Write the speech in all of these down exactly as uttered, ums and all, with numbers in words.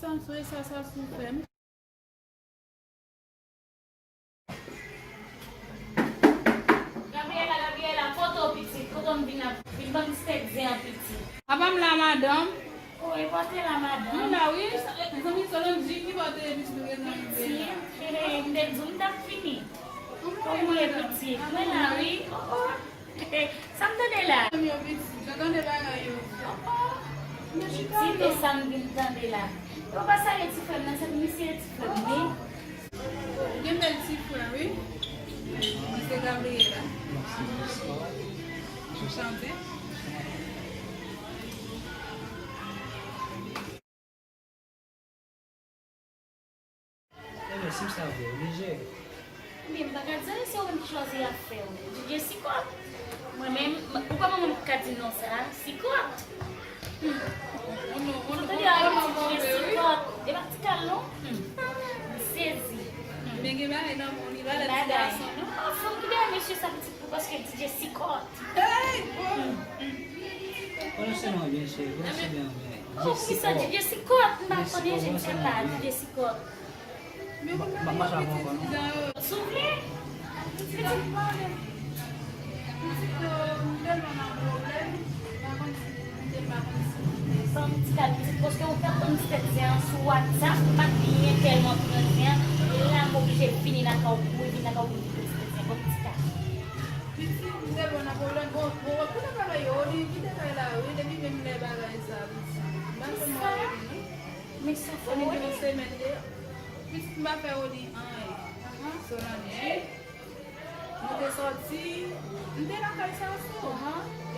Sa, sa, sa, sa sou fè m. Gabriela, Gabriela, kote w pitit? Kote w m vin ap vin ban m ti tèt zen an pitit? Apa m la, madanm? O, e pa w te la, madanm? M la, wi. Zanmi Solange ki pote pitit ou gentan rive la. Pitit, he, he, m te di w m t ap vini. Kòman w ye, pitit? Mwen la, wi. O, o. Sa m tande la? Zanmi yo pitit, yo tande bagay yo. O, o. Pitit, e sa m vin tande la? Yo pa salye ti frè m nan, se misye ti frè m, wi. Gen bèl ti frè, wi. Misye Gabriela. Chante. Ebyen, si m sa vre, oblije. Ebyen, m pa ka di anyen, se ou menm ki chwazi afè w. D J Sikòt. Mwen menm, m- ou kòman mwen ka di non sa? Sikòt. Ou tande a yo di D J Sikòt. E pa ti kal non. M sezi. Men gen bagay nan moun, li pa lè ti gason non. An fanm ki dèyè mesye sa pitit pou paske D J Sikòt. Hey, bon. Pwononse non byen cheri, pwononse byen. Oh, ki sa D J Sikòt? M pa konnen, je ne sais pas, D J Sikòt. M ap mache avè w ankò non. Souple. Pitit, pitit, m tèlman nan pwoblèm, m pa konn si m te pa konn si m te. Ban m ti kal pitit, paske ou t ap ban m ti tèt zen an sou WhatsApp, m pa t byen tèlman pran zen an, e la m oblije vini lakay ou pou vin lakay ou pou vin pran ti tèt zen, ban m ti kal. Pitit, m tèlman nan pwoblèm, bon, bon, wè konnen bagay yo, li kite kay la, wi, depi menm lè bagay sa, pitit. M pa konn wè li non. Men sa fè wi. Yon semèn de, pitit m pa fè Rodi anyen. Solange, nou te sòti, m te lakay Sasou.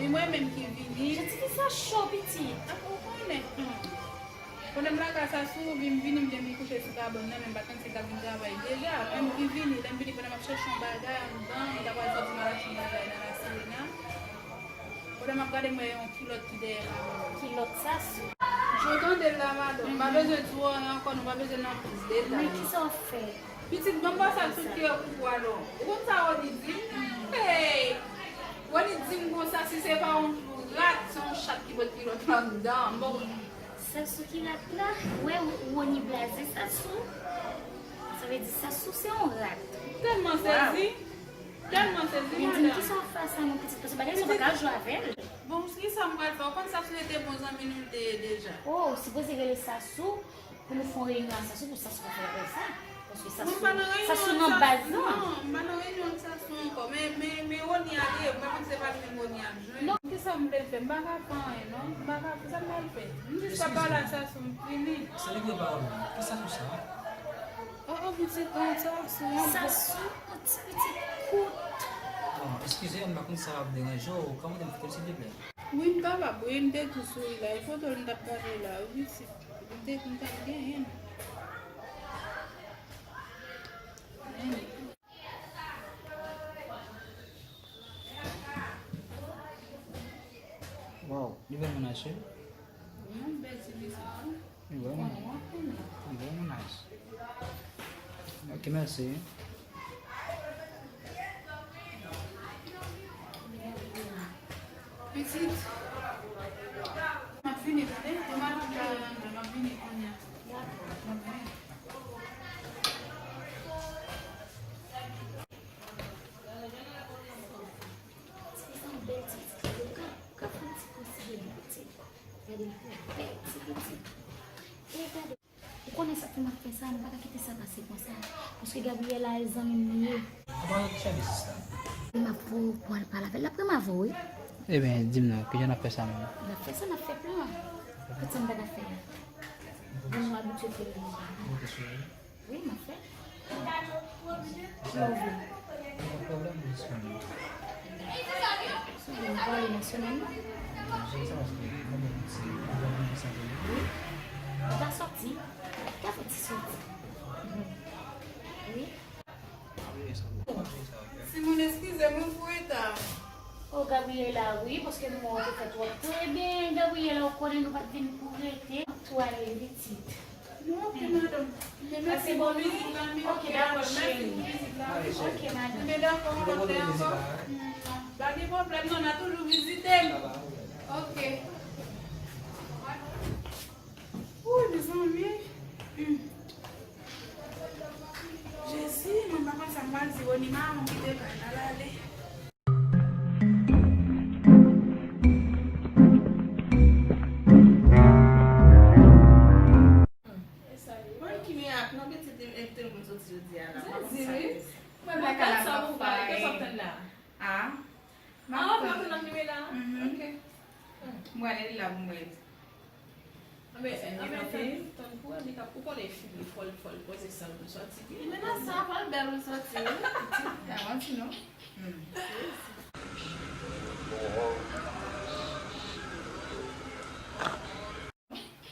E mwen menm ki vini. Janti fi sa cho pitit. Apa w konnen? Konnen m lakay Sasou, vin vini, m te vin kouche sou kabann nan, men m pa t konn si l t ap vin travay deja. Menm ki vini, lè m vini, pandan m ap chèche yon bagay anndan, m ta pral sòti m al achte yon bagay nan La Sirena. Pandan m ap gade, m wè yon kilòt ki dèyè kabann. Kilòt Sasou. Jan w tande l la, madanm, m pa bezwen di w anyen ankò, nou pa bezwen nan plis detay. Men kisa w fè? Pitit, ban m pase ak tout kè pou pwa non. Ou konn sa Rodi di m? Hey! Rodi di m konsa, si se pa yon rat, se yon chat ki pot kilòt la anndan. Bon. Sasou ki rat la? Wè, Roni blaze Sasou. Sa vle di Sasou se yon rat. M tèlman sezi. Tèlman sezi, madanm. Men di m kisa w fè sa non pitit, paske bagay sa w pa ka jwe avè l. Bon, kisa m pral fè? Ou konn Sasou se te bon zanmi nou l te ye deja. Oh, ou sipoze rele Sasou pou nou fè yon reyinyon a Sasou, pou Sasou pa fè bagay sa. Paske Sasou, Sasou nan baz lan. Non, m pa nan reyinyon ak Sasou ankò. Men, men, men Roni ale, m pa konn si se pa li menm Roni ap jwenn. Non, kisa m vle fè? M pa ka fè anyen non. M pa ka fè, sa m pral fè? M jis pa pale a Sasou, m fini. Se li ki gen pawòl la. Ki Sasou sa? Oh, oh, pitit, non, Sasou. Sasou, yon ti pitit kout. Bon, eskize m, m pa konn sa ap deranje w. Kòman w te m foto l, silvouplè? Wi, m kapab, wi, m te tou souri la. E foto l m t ap gade la, wi, pitit. M te, m t ap genyen l. Wow, li vrèman nice, wi. Yon bèl ti biskit, wi. Li vrèman, li vrèman nice. Ok, mèsi. Pitit, m ap vini, tande? Demen m ap vini kounye a. M ap vini. Ti pitit, yon bèl ti pitit, yo ka, ka fè yon ti konsidere pitit. Gade l bèl ti pitit. E gade. Ou konnen sa k fè m ap fè sa, m pa ka kite sa pase konsa. Paske Gabriela e zanmi m li ye. Kòman yo te chanje sista? M ap voye w pou al pale avè l. L ap renmen avè w, wi. Ebyen, di m non, kijan n ap fè sa menm? N ap fè sa, n ap fè plan. Tout sa m ta ka fè a. Bon, nou abitye fè l. Wi, m ap fè. Jan w vle. Pwoblèm, m disponib. Si w vle, nou pale nan semèn nan. Wi. Ou ta sòti. Ka fè ti sòti. Wi. Timoun, eskize m wi pou reta. O, Gabriela, wi, paske nou wè w te fè twòp. Trè byen, Gabriela, ou konnen nou pa t vin pou rete. Tou ale pitit. Non, ok, madanm. Men mèsi pou vizit la, men ok, dakò, mèsi pou vizit la. Ok, madanm. Men dakò, m ap fè ankò. Pa gen pwoblèm, non, n a toujou vizite m. Ok. Wouy, mezanmi. Mwen ale la pou mwen. Anben, anben, tann, tann pou li ka, ou konnen fi li fò l, fò l poze san l pou l sòti byen. Men nan sa, fò l bèl pou l sòti, wi. Ya, want you know. Hmm.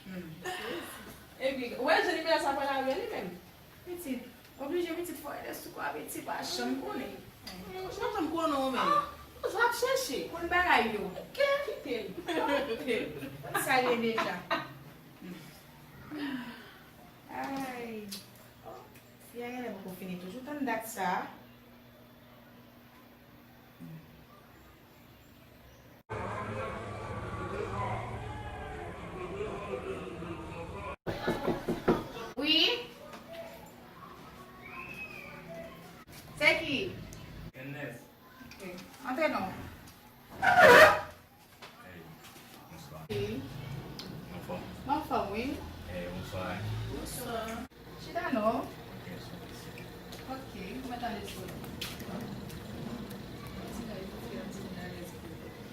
Hmm. Epi, ou wè jan li menm sa pral avè li menm. Pitit, oblije pitit fò rete sou kò a pitit pa janm konnen. Ou pa janm konnen ou menm. Ah, ou ap chèche. Konn bagay yo. Kite l. Konn sa l ye deja. Ay. Oh, fi a genlè poko fini toujou. Tann dat sa. Wi. Se ki? Ernest. Ok. Antre non. Hey, bonswa. Wi. Ou anfòm? Mwen anfòm, wi. Eh, bonswa. Bonswa. Chita non. Ok, sou mesye. Ok, ou mèt ale sou.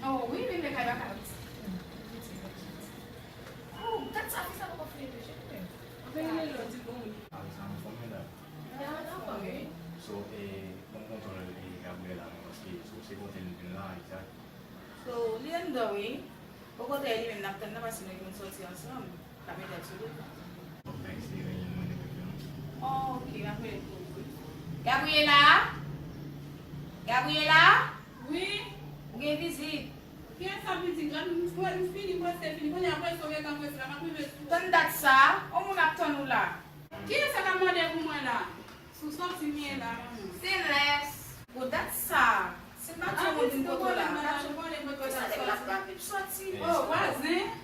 Oh, wi, vin nan kay baka. Oh, gad sa, fi sa poko fini toujou. Anfen, li lè di bon, wi. Ah, sa anfòm, medam. Ya, anfòm, wi. So, eh, bon kontwòl, eh, Gabriela, non, paske, so, se kote l vin la, egzak. So, li anndan, wi. Bò kote li menm, n ap tann nan, paske nou gen pou n sòti ansanm. K ap mete l sou li. Fòk m eseye rele l mwen depi lè. Oh, ok, m ap rele l pou ou, wi. Gabriela? Gabriela? Wi? Ou gen vizit. Kiyès ap vin di, gad, m fini, m prèske fini. Kounye a, apre sa, w gentan prese la, m ap rive sou. Tann dat sa, on moun ap tann ou la. Kiyès sa k ap mande pou mwen la? Sou sòti m ye la, manman. Se lès. Bon, dat sa. Si m pa di yon moun vin kote w la, m pa di yon moun vin kote w la, se lès m ap vin sòti. Oh, vwazen.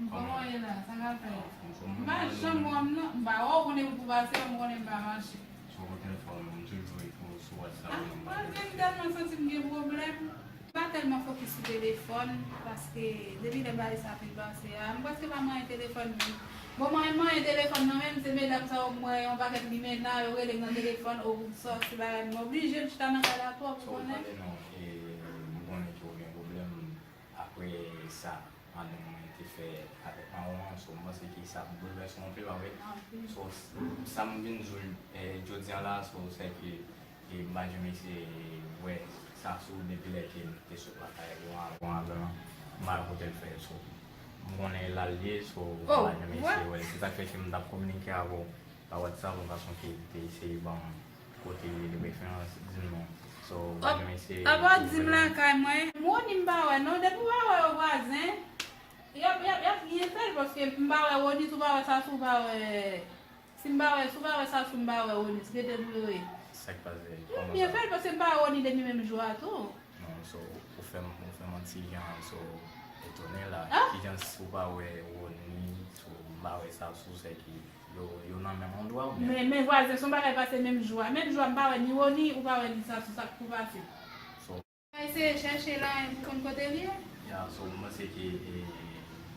Kòman w ye la? Sa k ap fèt? M pa janm wè w, non. M pa wè w, konnen m pou pase, m konnen m pa mache. Sou kote fò m toujou ekri w sou WhatsApp. Ah, m pa gen, m tèlman santi m gen pwoblèm. M pa tèlman fokis sou telefòn, paske depi lè bagay sa fin pase a, m prèske pa manyen telefòn menm. Bon, mwen manyen telefòn nan menm, se medam sa yo m wè yon pakèt limena, yo rele m nan telefòn, o, pou m sòti bagay, m oblije m chita nan kay la twòp, ou konnen. So, tande non, e, m konnen ke w gen pwoblèm. Apre sa, madanm mwen te fè avèk mawon an, so, m panse ke sa boulvèse w anpil, pa vre? Anpil. So, s-, sa m vin di w, eh, jodi a la, so, se ke, e, m pa janm eseye wè sa sou depi lè ke m te sot lakay ou an, ou an avan, m pa kote l fè, so, m konnen l al ye, so, m pa janm eseye wè l. Se sa k fè ke m t ap kominike avè w pa WhatsApp, yon fason ke li te eseye ban m kote li ye de preferans, di m non. So, m pa janm eseye. Apa w di m lakay mwen? Woni m pa wè non, depi w pa wè yo vwazen, y ap, y ap, y ap byen fè l, paske m pa wè Woni, si w pa wè sa, si w pa wè, si m pa wè, si w pa wè sa, si m pa wè Woni, rete pou yo ye. Sa k pase? Y ap byen fè l, paske m pa wè Woni depi menm jou a tou. Non, so, ou fè m, ou fè m yon ti jan, so, etone la. Ah? Kijan si w pa wè Woni, so, m pa wè sa sou sè ki yo, yo nan menm andwa oubyen? Men, men vwazen, se yon bagay pase menm jou a. Menm jou a, m pa wè ni Woni, ou pa wè ni sa sou sa k pou pase. So. Eseye chèche la, pou konn kote l ye. Ya, so, m panse ke, e,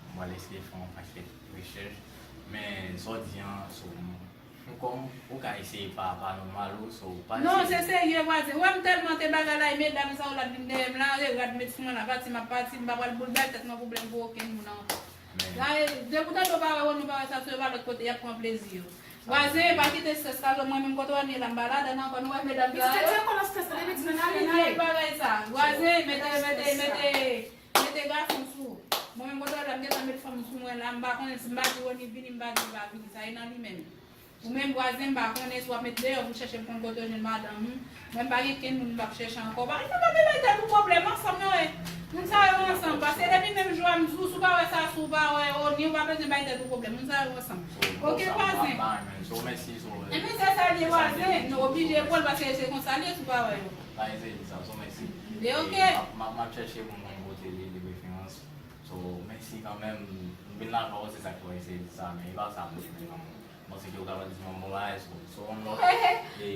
m pral eseye fè yon pakèt rechèch. Men, sa w di an, so, m Kòm ou ka eseye pa, pa nòmal ou, so, ou pa eseye. Non, se serye, vwazen. Ou wè m tèlman te bagay la, e medam sa yo la vin dèyè m la, e rad met sou mwen la, pati m ap pati, m pa pral boule bay tèt mwen pwoblèm pou okenn moun ankò. Men. La, e, depi w tande yo pa wè Woni, yo pa wè sa, sou yo pa lòt kote, y ap pran plezi yo. Vwazen, pa kite strès la jwenn mwen menm, kote Woni ye la, m pa ladann ankò, nou wè medam sa yo. Pitit, se ti ankò nan strès la, depi dimanch la, fini ak bagay sa. Vwazen, mete, mete, mete, mete gason sou ou. Mwen menm, kote Woni ye la, m gentan met fanm sou mwen la, m pa konnen si m pa di Woni vini, m pa di l pa vini, sa e nan li menm. Ou menm vwazen, m pa konnen si w ap met deyò pou chèche m konn kote w jwenn madanm ou. Mwen m pa gen kenn moun m p ap chèche ankò. Pa, nou pa bezwen bay tèt ou pwoblèm ansanm non, e. Moun sa yo ansanm. Paske depi menm jou a m di w, si w pa wè sa, si w pa wè Woni, ou pa bezwen bay tèt ou pwoblèm. Moun sa yo ansanm. Ok, vwazen. Enben, se sa l ye, vwazen. Nou oblije pran l paske se konsa l ye, si w pa wè yo. Men ok. M ap, m ap chèche pou m konn kote li, de preferans. So, mèsi kanmenm. M vin la avè w, se sa k fè w eseye di sa, men e pa sa m te vle non. M panse ke w kapab di m yon bon bagay sou, sou yon lòt.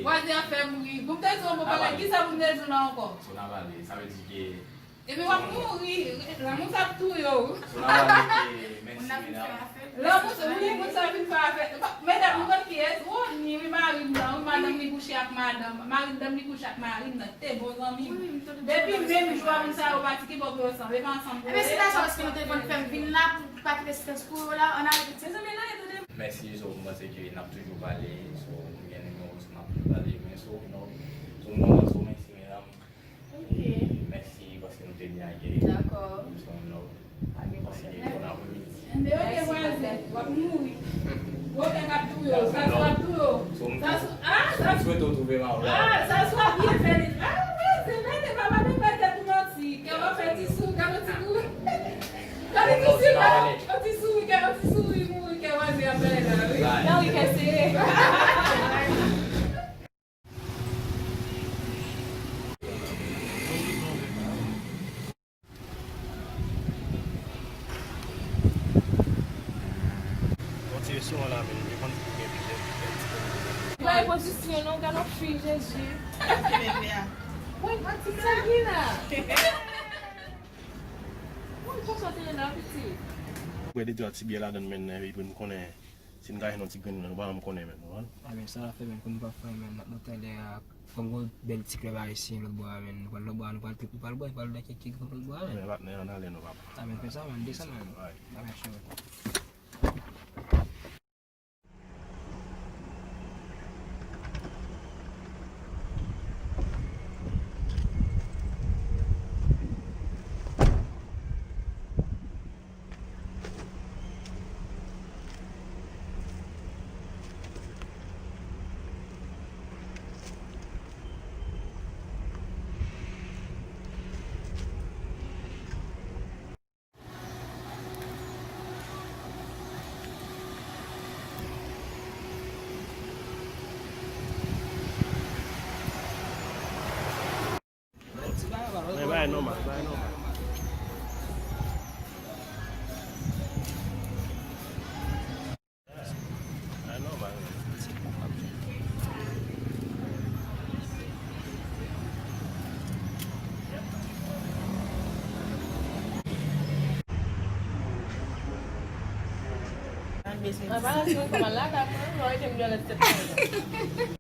Vwazen an fè m ri. Bon, m te di w yon bon bagay, kisa pou m te di w la ankò? So, n a pale, sa vle di ke. Epi w ap mouri, lanmou sa ap touye w. So, n a pale ke, mèsi, medam. Lanmou, wi, moun sa vin fè afè. Medam, nou konn kiyès? Woni, wi, mari m nan, wi, madanm li kouche Ak madanm, mari m, li kouche ak mari m nan, te bon zanmi m. Depi menm jou a, moun sa yo pati, ki bò pou yo sanble, pa ansanm pou yo ye. Ebyen, se la sa, paske nou te konn fè m vin la pou pa kite strès pou yo la, ann ale vit. Mezanmi, nan etone m. Mèsi, so, m panse ke n ap toujou pale, so, m gen nimewo, so, n ap toujou pale, men, so, non, so, non, so, mèsi, medam. Ok. E mèsi paske nou te byen akeyi. Dakò. Mèsi, non. Paske bon apremidi. Enben, ok, vwazen, w ap mouri. Gwo kè k ap touye w, sa sou ap touye w. Sa sou, ah, sa sou. M swete w twouve m avè w. Ah, sa sou ap byen fè li. Ah, vwazen, mete papa, men pa tèt ou manti. Kè w ap fè ti sou, gade ti kou. Gade ti sou, gade ti souri, gade ti souri, mouri, kè vwazen ap bay la, wi. Bay. Nan wi, kè sere. Yon ti restoran la menm, yo konn gen plizyè, plizyè ti konn. Bay pozisyon non, gade yon fi, Jezi. Woy, sa gen la. Woy, konsa te ye la, pitit. Bwè de dwa ti byè ladann menm, epi pou n konnen. Si n ka jwenn yon ti grenn, nou pa janm konnen menm, ou konprann? Ebyen, sa n ap fè menm, pou nou pa fè menm, n ap monte anlè a, kòm gon bèl ti klèb ayisyen lòt bò a menm, nou pral lòt bò a, nou pral trip, nou pral bwè, nou pral nan kèk ti grenn lòt bò a menm. Men patnè, ann ale non, papa. Ebyen, fè sa menm, desann menm. Ebyen, cheri. Men bagay nòmal, bagay nòmal. Bagay nòmal. Mwen pa nan simen kòman lakay mwen, mwen rete m deyò lè tèt mwen.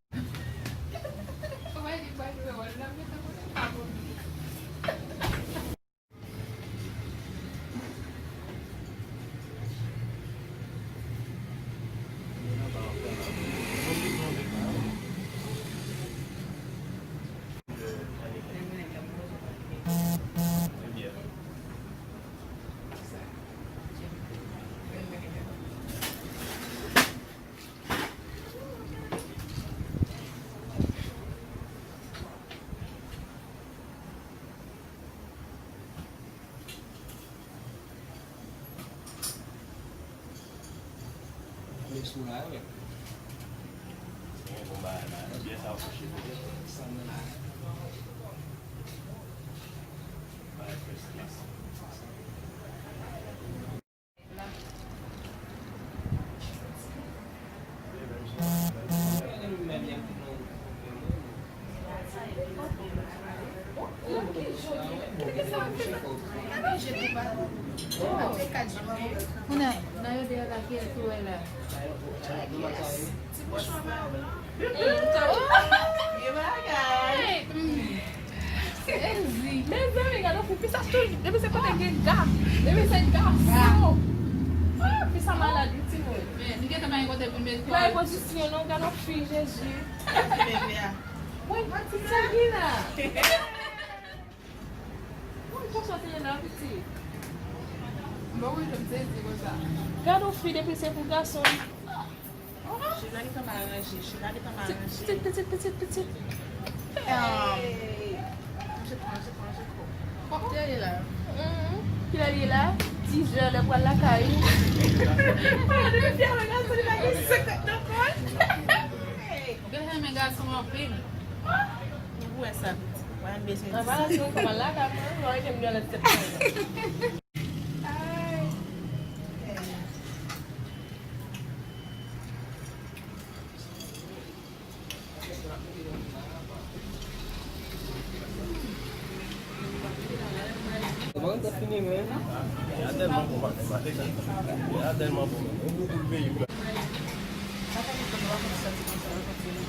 Alex ou la, wi. Gen bon bagay la. Byen sa ou kouche pou li. Sa mwen la. Bagay fès klas. Kounye a, nan yo deyò la, kiyès ou wè la? Ti bouchon pa blan. Gen bagay. Mezanmi, gade yon fi, fi sa toujou, depi se kote gen ga, depi se gason. Ah, fi sa malad, wi, timoun. Men, li gentan pa gen kote pou l mete kò l. Bay pozisyon non, gade yon fi, Jezi. Bebe a. Woy, sa gen la? Woy, konsa te ye la, pitit. Bon, wi, jan m sezi konsa. Gade yon fi, depi se pou gason. Chila li pa mal ranje, chila li pa mal ranje. Pitit, pitit, pitit, pitit. Hey. Manje, manje, manje. Kòk te ye la. Kilè li ye la? Dizè, lè pral lakay. Depi fè yon gason, li pa gen senkant nan kò l. Hey. Ou gen renmen gason anpil. Ou wè sa, pitit. Mwen, m bezwen di sa. An pa nan simen kòman lakay mwen, mwen rete m deyò lè tèt mwen. Mwen te fini, men. Ya tèlman bon, maten, maten. Ya tèlman bon. Yon gou pou l peyi. Sa fè nou konn wè konn santi konsa, yo konn fini.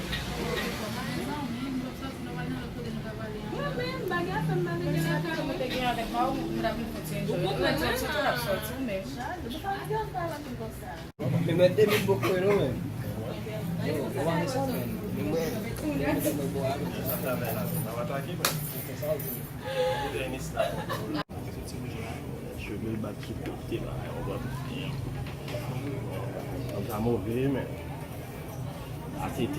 Ou konprann mwen? Ou konprann mwen? Men mwen te vin bòkò non, men. Yo, ou pa fè sa, men. Men mwen, mwen te mwen bò a, men. Sa travay la, sa va atake, men. Se sa, wi. Cheve l bat sou kote, bagay, ou konprann? Kòm sa move, men. A T T.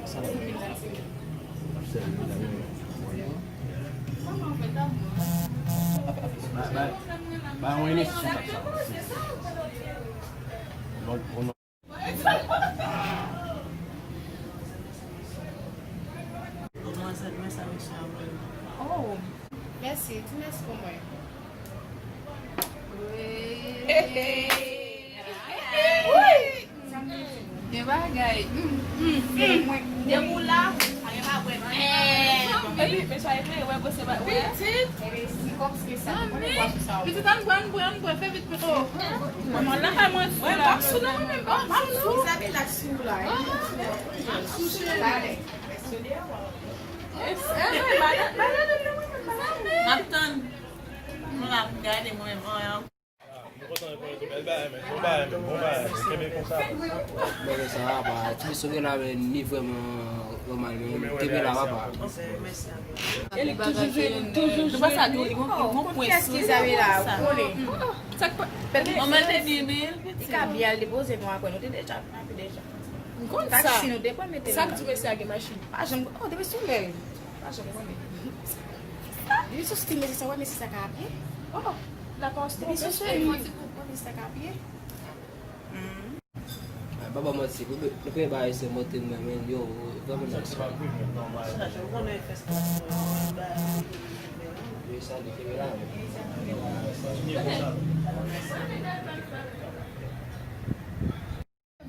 Sa va. Ap sèvi medam yo. Ba, ba, ba yon N S sou tab sa. Lòt, bon. Manzè, men sa mesye a voye. Oh, mèsi. Di mèsi pou mwen. Wi. Wi. Gen bagay. Mm, mm, mm. Depi w la, pa gen pa pwen. Epi, mesye a eklere, wè, gwo se ba, wè. Pitit. Pitit, ann bwè, ann bwè, ann bwè, fè vit, pitit. Oh. Manman, la pa mwen sou la. Mwen p ap sou non, mwen menm, mwen p ap sou. Isabella sou la. M ap sou, cheri. M ap tann. Mwen la, m gade mwen menm. Bon bagay, men. Kenbe konsa. Bagay sa, apa, ti mesye la, men, li vrèman nòmal, men, kenbe la, papa. E li toujou jwe, toujou jwe. Nou pa sa di, li gon, li gon pwen sou li. Sa k pa, manman te di, men, li ka byen al depoze nou apre, nou te deja, nou te deja. M konn sa. Taksi nou te pran, mete. Sa k di mesye a gen machin? Pa janm, oh, depi sou lèl. Pa janm konnen. Depi sou stil mesye sa, wè mesye sa ka apye. Oh, la pa stil mesye sa. Wè mesye sa ka apye. Ay, pa ba manti, nou, nou, nou premye bagay se monte mwen, men yo, vrèman nice. Yo, sa li kenbe la, men.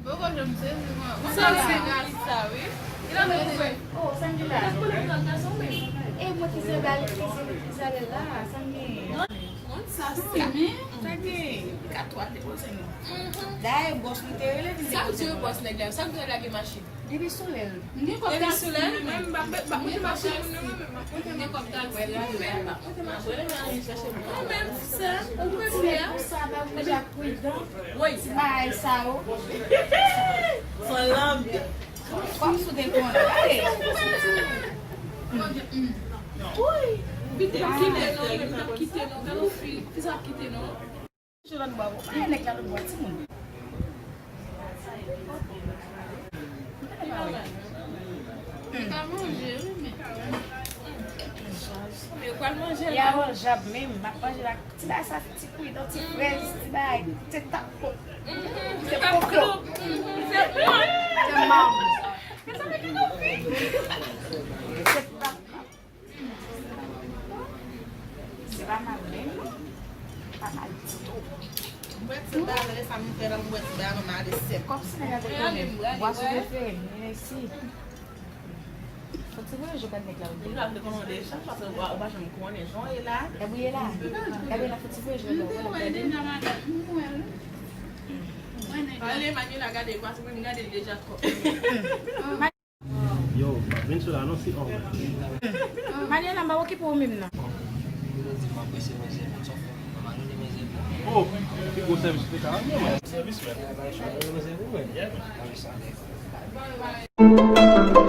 Poko janm sezi mwen. Ou se Senegalis sa, wi. Ki lè nou koupe? Oh, sa m gen la? E mwen ki Senegalis, ki Senegalis la, sa m gen? Konn sa, sa. Sa gen? Li ka tou al depoze nou. Dayè, bòs nou te rele vin depoze nou. Sa k di bòs nèg la? Sa k di nèg la gen machin? Depi sou lèl. Depi sou lèl, mwen m pa, m pa, m pa monte machin moun nan, mwen menm m ap monte. M gen kòb taksi, mwen menm m ap monte machin. Mwen menm, sa, ou menm, frè a. Ti bagay sa yo. Fò lanb. Kòm si w te konnen. Gade. Wi. Pitit ap kite non, pitit ap kite non. Gade yon fi, fi sa ap kite non. Jwe lòt bò. Ay, nèg la lòt bò, timoun. Li pa manje, wi, men. Yo pral manje l. Li avanjab menm. M ap manje l ak ti bagay sa, ti kwidon, ti frèz, ti bagay, ti tap klop. Ti tap klop. Ti manm. Se pa mal menm, non. Pa mal ditou. M bwè ti bagay la, lè sa m fè la, m bwè ti bagay la, m ale sèk. Kòmsi nèg la te konnen. Bwason prefere m, men si. Fò ti voye je gad nèg la, wi. Nèg la vle konnen de chan, paske ou pa, ou pa janm konnen jan w ye la. E bouye la. Gade la, fò ti voye je gad. Ale, Manuela, gade, paske mwen, m gade l deja twòp. Yo, vin sou la non, si, oh. Manuela, m pa okipe w menm non. Oh, pi gwo sèvis ou te ka rann mwen. Sèvis, men. Yeah, man.